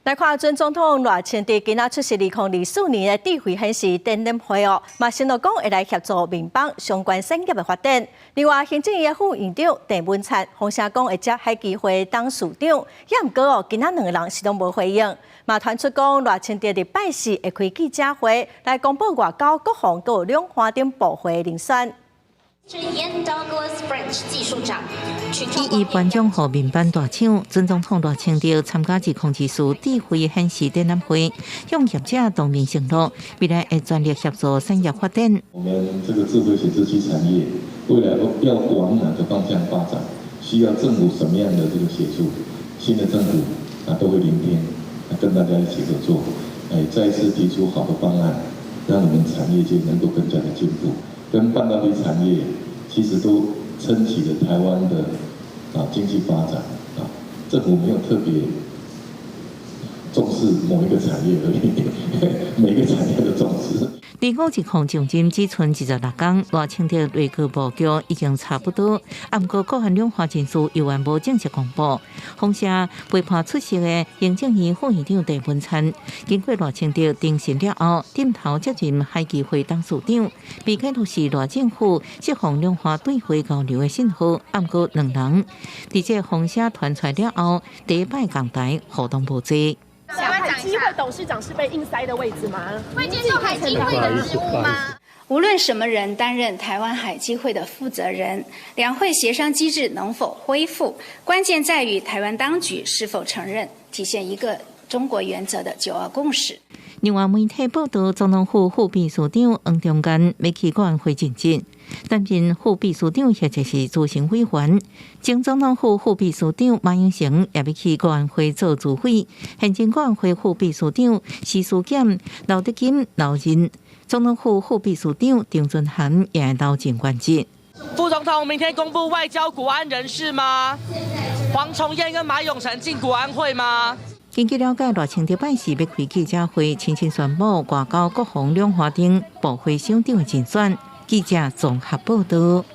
來看準總統賴清德今仔出席2024年的智慧顯示展覽會哦，嘛承諾講會來協助民邦相關產業的發展。另外，行政院副院長鄭文燦風聲講會接海基會董事長，也毋過哦，今仔兩個人是攏無回應。嘛傳出講賴清德禮拜四會開記者會來公布外交、國防閣有兩岸等部會人選。以伊頒獎予民辦大廠，準總統賴清德參加2024智慧顯示展覽會，向業者當面承諾，未來會全力協助產業發展。我們這個智慧顯示器產業未來要往哪個方向發展，需要政府什麼樣的這個協助？新的政府啊都會聆聽，跟大家一起合作，再一次提出好的方案，讓我們產業界能夠更加的進步，跟半導體產業其實都撐起了台灣的經濟發展啊，政府沒有特別重視某一個產業而已，每個產業都重視。離五一項上任只賰26工，賴清德內閣布局已經差不多，毋過國安兩岸人事猶原無正式公布。風聲陪伴出席的行政院副院長鄭文燦，經過賴清德徵詢了後，點頭接任海基會董事長，被解讀是賴政府釋放兩岸對話交流的信號。毋過兩人佇這風聲傳出來了後，第一擺仝台互動無濟。海基會董事長是被硬塞的位置嗎？會接受海基會的職務嗎？無論什麼人擔任台灣海基會的負責人，兩會協商機制能否恢復，關鍵在於台灣當局是否承認體現一個中國原則的九二共識。另外，媒體報道，總統府副秘書長黃重諳欲去國安會任職，擔任副秘書長或者是資深委員。前總統府副秘書長馬永成也欲去國安會做主委。現任國安會副秘書長施書儉、劉德金留任，總統府副秘書長張惇涵也留任原職。副總統明天公布外交國安人士嗎？黃重諺跟馬永成進國安會嗎？根據了解，賴清德拜四欲開記者會，親身宣布外交、國防兩岸等部會首長的人選。記者綜合報道。